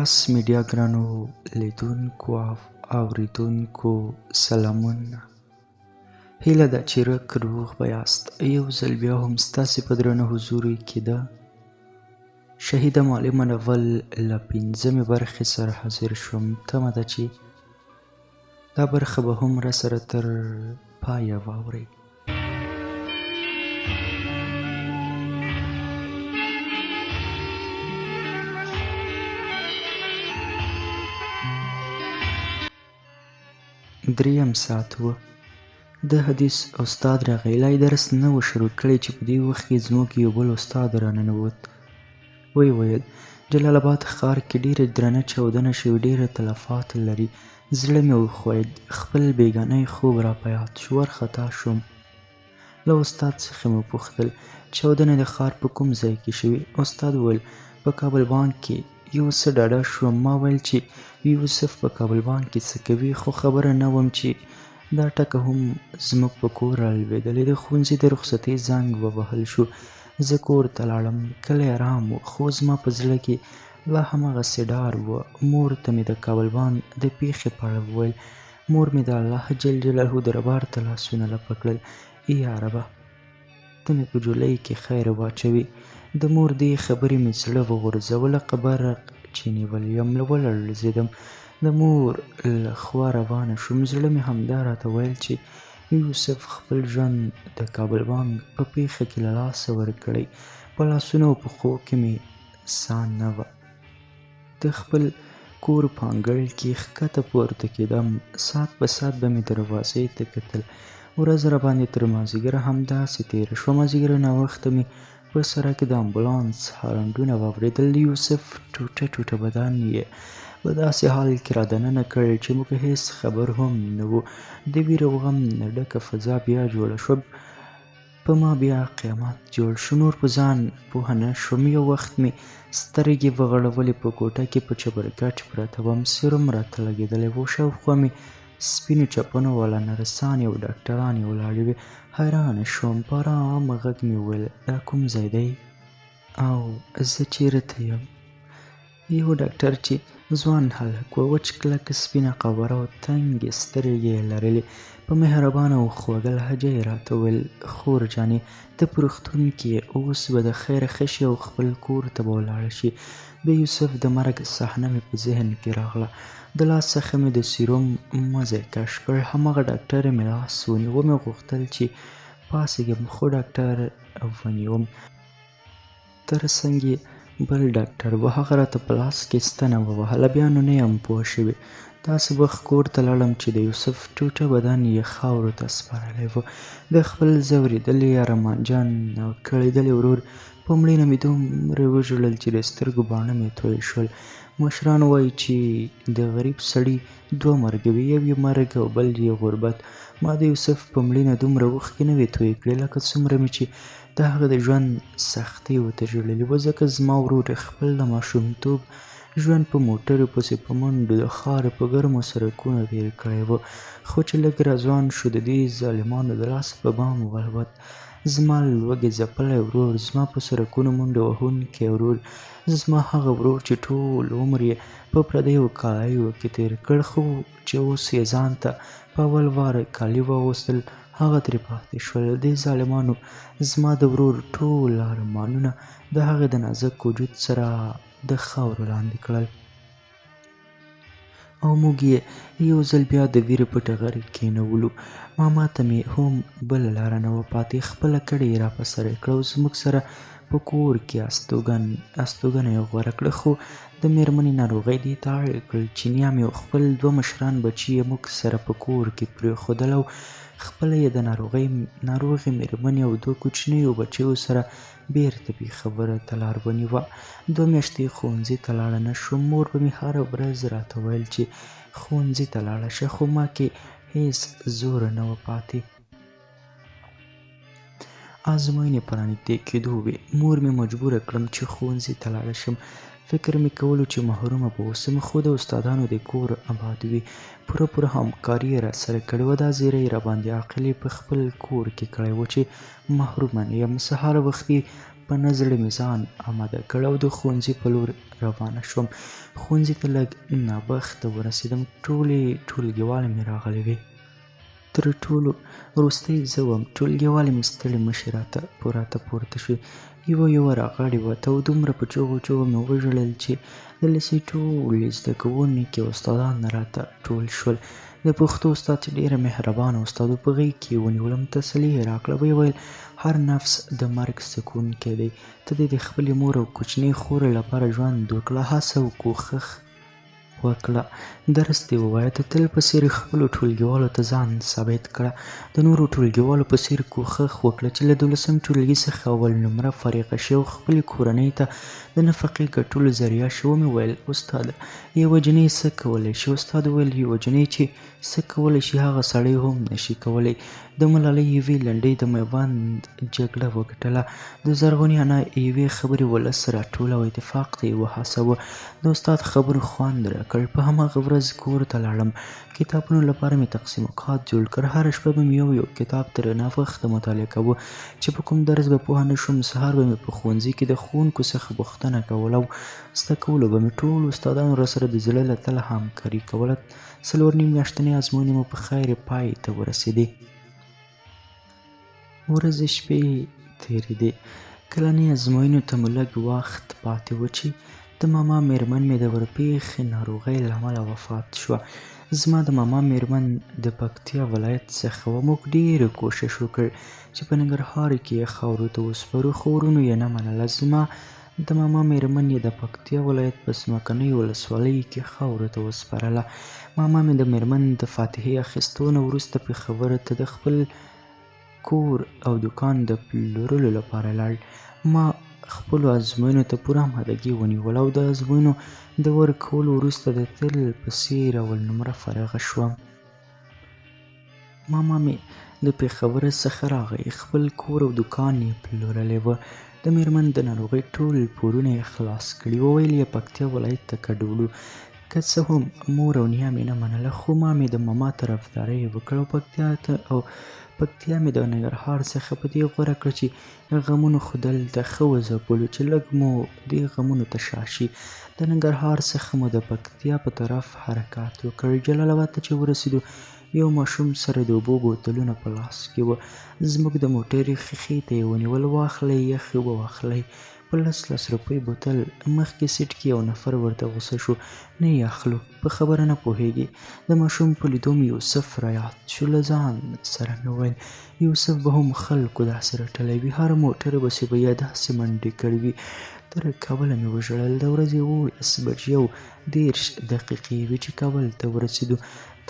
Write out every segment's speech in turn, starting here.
یاس میډیا ګرانو لیدونکو او اوریدونکو سلامونه. هیله ده چې رک روغ به یاست. یو ځل بیا هم ستاسې په درنه حضور کې ده شهیده معلمه ناول له پنځمې برخې سره حاضر شوم. تمه ده چې دا برخه به هم راسره تر پایه واورئ. دریم ساعت و. د حدیث استاد راغی. لا یې درس نه و شروع کړی چې په دې وخت کې زموږ یو بل استاد راننوت. ویې ویل، جلال اباد ښار کې ډېره درنه چاودنه شوې، ډېر تلفات لري. زړه مې وښویېد. خپل بېګانۍ خوب را په یاد شو. وارخطا شوم. له استاد څخه مې وپوښتل، چاودنه د ښار په کوم ځای کې شوې؟ استاد وویل، په کابل بانک کې. یو څه ډاډه شوم. ما ویل چې یوسف په کابل بانک کې څه کوي، خو خبره نه وم چې دا ټکه هم زموږ په کور رالوېدلې. د ښوونځي د رخصتۍ زنګ ووهل شو. زه کور ته لاړم. کلی ارام و، خو زما په زړه کې لا هماغسې ډار و. مور ته مې د کابل بانک د پېښې په اړه وویل. مور مې د الله جل جلاله دربار ته لاسونه لپه کړل. ای یاربه، ته مې په جولۍ کې خیر واچوې. د مور دې خبرې مې زړه وغورځاوه. لکه برق چې نیولی یم، ولړزېدم. د مور له خوا روانه شوم. زړه مې همدا راته ویل چې یوسف خپل ژوند د کابل بانک په پېښه کې له لاسه ورکړی. په لاسونو او پښو کې مې ساه نه وه. د خپل کور په انګړ کې ښکته پورته کېدم. ساعت په ساعت به مې دروازې ته کتل. ورځ راباندې تر مازدیګره همداسې تېره شوه. مازدیګر ناوخته مې په سړک د امبولانس هارنډونه واورېدل. د یوسف ټوټه ټوټه بدن یې په داسې حال کې را دننه کړ چې موږ هېڅ خبر هم نه وو. د ویر او غم نه ډکه فضا بیا جوړه شوه. په ما بیا قیامت جوړ شو. نور په ځان پوه نه شوم. یو وخت مې سترګې وغړولې. په کوټه کې په چپرکټ پرته وم. سیروم راته لګېدلی و. شاوخوا مې سپینو چپنو والا نرسانې او ډاکټرانې ولاړې وې. حیرانه شوم. په ارامه غږ مې وویل، دا کوم ځای دی او زه چېرته یم؟ یو ډاکټر چې ځوان هلک و، وچ کلک سپینه قبره او تنګې سترګې یې لرلې، په مهربانه او خوږه لهجه یې راته وویل، خور جانې، ته په روغتون کې یې، اوس به د خیره ښه شې او خپل کور ته به ولاړه شې. د یوسف د مرګ صحنه مې په ذهن کې راغله. د لاس څخه مې د سیروم مزی کش کړ. هماغه ډاکټر مې لاس ونیو. ومې غوښتل چې پاڅېږم، خو ډاکټر ونیوم. تر څنګ یې بل ډاکټر و. هغه راته په لاس کې ستنه ووهله. بیا نو نه یم پوه شوې. داسې وخت کور ته لاړم چې د یوسف ټوټه بدن یې خاورو ته سپارلی و. د خپل ځورېدلي، ارمانجن او کړېدلي ورور په مړینه مې دومره وژړل چې د سترګو باڼه مې توی شول. مشران وایي چې د غریب سړي دوه مرګه وي، یو یې مرګ او بل یې غربت. ما د یوسف په مړینه دومره اوښکې نه وې تویې کړې لکه څومره مې چې د هغه د ژوند سختیو ته ژړلي وه. ځکه زما ورور خپل د ماشومتوب ژوند په موټرو پسې په منډو د ښار په ګرمو سړکونو تېر کړی و، خو چې لږ را ځوان شو د دې ظالمانو د لاسه په بام والوت. زما لوږې ځپلی ورور، زما په سړکونو منډه وهونکی ورور، زما هغه ورور چې ټول عمر یې په پردیو کالیو کې تېر کړ، خو چې اوس یې ځان ته په اول وار کالي واغوستل هغه ترې پاتې شول. دې ظالمانو زما د ورور ټول ارمانونه د هغه د نازک وجود سره د خاورو لاندې کړل او موږ یې یو ځل بیا د ویرې په ټغر کېنولو. ماما ته مې هم بله لاره نه وه پاتې. خپله کډه یې را په سر کړه او زموږ سره په کور کې استوګنه یې غوره کړه. خو د مېرمنې ناروغۍ دې ته اړ کړل چې نیا مې خپل دوه مشران بچي یې موږ سره په کور کې پرېښودل او خپله یې د ناروغې مېرمنې او دوه کوچنیو بچیو سره بېرته پېښور ته لار ونیوه. دوه میاشتې ښوونځي ته لاړه نه شوم. مور به مې هره ورځ راته ویل چې ښوونځي ته لاړه شه، خو ما کې هېڅ زور نه و پاتې. ازموینې په رانږدې کېدو وې. مور مې مجبوره کړم چې ښوونځي ته لاړه شم. فکر مې کولو چې محرومه به اوسم، خو د استادانو د کور اباد وي. پوره پوره همکاري یې راسره کړې وه. دا زیری یې راباندې عاقلې په خپل کور کې کړی و چې محرومه نه یم. سهار وختي په نه زړه مې ځان اماده کړ او د ښوونځي په لور روانه شوم. ښوونځي ته لږ ناوخته ورسېدم، ټولې ټولګیوالې مې راغلې وې. تر ټولو وروستۍ زه وم. ټولګیوالې مې ستړې مشې راته پورته شوې، یوه یوه راغاړې وته او دومره په چغو چغو مې وژړل چې د لېسې ټولې زده کوونکې او استادان راته ټول شول. د پښتو استاد چې ډېر مهربانه استاد و، په غېږ کې یې ونیولم، تسلي یې راکړه، ویې ویل: هر نفس د مرګ څکونکی دی، ته دې د خپلې مور او کوچنۍ خور لپاره ژوند وکړه، هڅه او کوښښ وکړه، درس دې ووایه، د تل په څېر خپلو ټولګیوالو ته ځان ثابت کړه، د نورو ټولګیوالو په څېر کوښښ وکړه چې له دولسم ټولګي څخه اول نمره فارغه شې او خپلې کورنۍ ته د نفقې ګټلو ذریعه شې. ومې ویل: استاده، یوه جینۍ څه کولی شي؟ استاد وویل: یوه جینۍ چې څه کولی شي هغه سړی هم نشي کولی. د ملالۍ یوې لنډۍ د میوند جګړه وګټله. د زرغونې انا یوې خبرې ولس راټول او اتفاق ته یې وهڅاوه. د استاد خبرو خوند راکړ. په هماغه ورځ کور ته لاړم، کتابونو لپاره مې تقسیم اوقات جوړ کړ. هره شپه به مې یو یو کتاب تر ناوخته مطالعه کاوه. چې په کوم درس به پوه نه شوم، سهار به مې په ښوونځي کې د ښوونکو څخه پوښتنه کوله او زده کولو به مې. ټولو استادانو راسره د زړه له تله همکاري کوله. 4.5 میاشتنۍ ازموینې مو په خیر پای ته ورسېدې. ورځې شپې تېرېدې. کلنۍ ازموینو ته مو لږ وخت پاتې و چې د ماما مېرمن مې د ورپېښې ناروغۍ له امله وفات شوه. زما د ماما مېرمن د پکتیا ولایت څخه وه. موږ ډېر کوشش وکړ چې په ننګرهار کې یې خاورو ته وسپارو، خو وروڼو یې نه منله. زما د ماما مېرمن یې د پکتیا ولایت په څمکنیو ولسوالۍ کې خاورو ته وسپارله. ماما مې د مېرمن د فاتحې اخیستو نه وروسته پېښور ته د خپل کور او دوکان د پلورلو لپاره لاړ. ما خپلو ازموینو ته پوره آمادګي ونیوله او د ازموینو د ورکولو وروسته د تل په څېر اول نمره فارغه شوم. ماما مې د پېښور څخه راغی، خپل کور او دوکان یې پلورلی و. د مېرمن د ناروغۍ ټول پورونه یې خلاص کړي وو. ویل یې پکتیا ولایت ته کډه وړو. که څه هم مور او نیا مې نه منله، خو ما مې د ماما طرفداري وکړه او پکتیا مې د ننګرهار څخه په دې غوره کړه چې غمونو خو دلته ښه وځپلو، چې لږ مو دې غمونو ته شا شي. د ننګرهار څخه مو د پکتیا په طرف حرکت وکړ. جلال اباد ته چې ورسېدو، یو ماشوم سره د اوبو بوتلونه په لاس کې و. زموږ د موټر ښیښې ته یې ونیول: واخلئ، یخې اوبه واخلئ، په لس لس روپۍ بوتل. مخکې سیټ کې یو نفر ورته غوسه شو: نه یې اخلو، په خبره نه پوهېږي. د ماشوم په لیدو مې یوسف رایاد شو. له ځان سره مې وویل: یوسف به هم خلکو داسې رټلی وي، هر موټر پسې به یې داسې منډې کړې وي. تر کابله مې وژړل. د ورځې 11:30 وې چې کابل ته ورسېدو.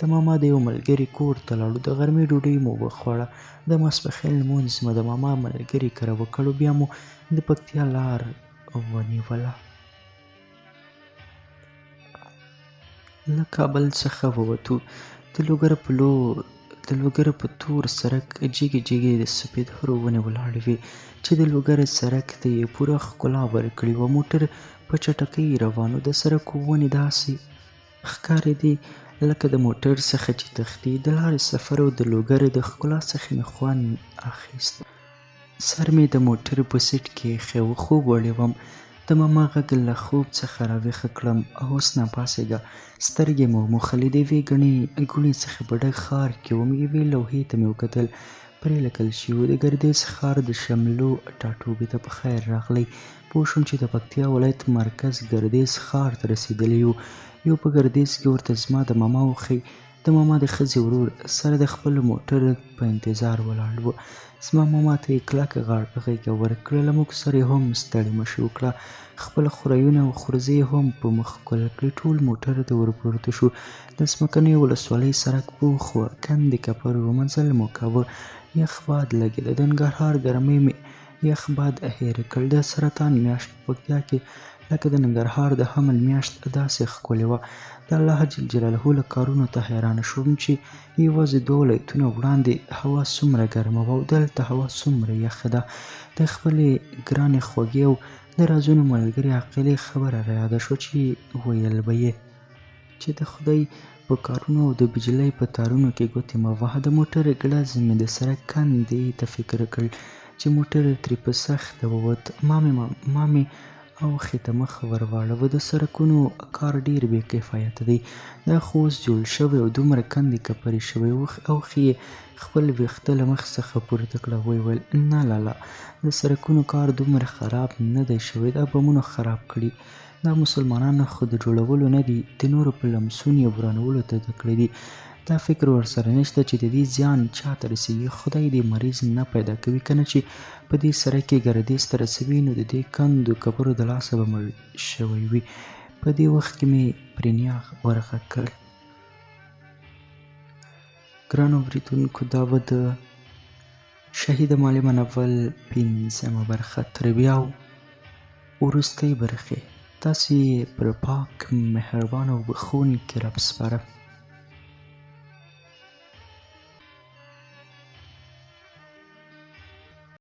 د ماما د یو ملګري کور ته لاړو، د غرمې ډوډۍ مو وخوړه. د ماسپښین لمونځ مو د ماما ملګري کره وکړ، بیا مو د پکتیا لار ونیوله. له کابل څخه ووتو. د لوګر په تور سړک جګې جګې د سپیدارو ونې ولاړې وې چې د لوګر سړک ته یې پوره ښکلا ورکړې وه. موټر په چټکۍ روان و. د سړک ونې داسې ښکارېدې لکه د موټر څخه چې تښتي. د لارې سفر او د لوګر د ښکلا څخه مې خوند اخیست. سر مې د موټر په سیټ کې ایښی و، خوب وړی وم. د ماما غږ له خوب څخه راویښه کړم: حسنه پاڅېږه. سترګې مې وموښلې. د یوې ګڼې ګوڼې څخه په ډک ښار کې وم. یوې لوحې ته مې وکتل، پرې لیکل شوي وو: د ګردېز ښار د شملو ټاټوبي ته په خیر راغلئ. پوه شوم چې د پکتیا ولایت مرکز ګردېز ښار ته رسېدلي یو. یو په ګردېز کې ورته زما د ماما اوښی، د ماما د ښځې ورور، سره د خپل موټر په انتظار ولاړ و. زما ماما ته یې کلکه غېږه ورکړه. له موږ سره یې هم ستړې مشي وکړه. خپل خوريونه او خورزې یې هم په مخ ښکل کړې. ټول موټر ته ورپورته شو. د څمکنیو ولسوالۍ سړک پوخ و، کندې کپر و. منزل مو کاوه. یخ باد لګېده. د ننګرهار ګرمۍ مې یخ باد هېر کړ. د سرطان میاشت په پکتیا کې لکه د ننګرهار د حمل میاشت داسې ښکلې وه. د الله جل جلاله له کارونو ته حیرانه شوم چې یوازې دوه ولایتونه وړاندې هوا څومره ګرمه وه او دلته هوا څومره یخه ده. د خپلې ګرانې خوږې او د رازونو ملګرې عاقلې خبره رایاده شوه چې ویل به یې چې د خدای په کارونو او د بجلۍ په تارونو کې ګوتې مه وهه. د موټر ګړز مې د سړک کندې ته فکر کړ. چې موټر ترې په سخته ووت. ما مې اوښي ته مخ ور واړاوه. د سړکونو کار ډېر بې کفایته دی. دا خو اوس جوړ شوی او دومره کندې کپرې شوې. اوښي یې خپل وېښته له مخ څخه پورته کړه، ویې ویل: نه لالا، د سړکونو کار دومره خراب نه دی شوی، دا بمونو خراب کړي. دا مسلمانان خو د جوړولو نه دي، د نورو په لمسون یې ورانولو ته تکړه دي. دا فکر ورسره نشته چې د دې زیان چا ته رسېږي. خدای دې مریض نه پیدا کوي، کنه چې په دې سړک کې ګردېز ته رسوي، نو د دې کندو کپرو د لاسه به مړ شوی وي. په دې وخت کې مې پرې نیاغ ورغږ کړ. ګرانو اورېدونکو، دا به د شهیده معلمه ناول پنځمه برخه تر بیا وروستۍ برخې تاسې پر پاک، مهربان او بښونکي رب سپارم.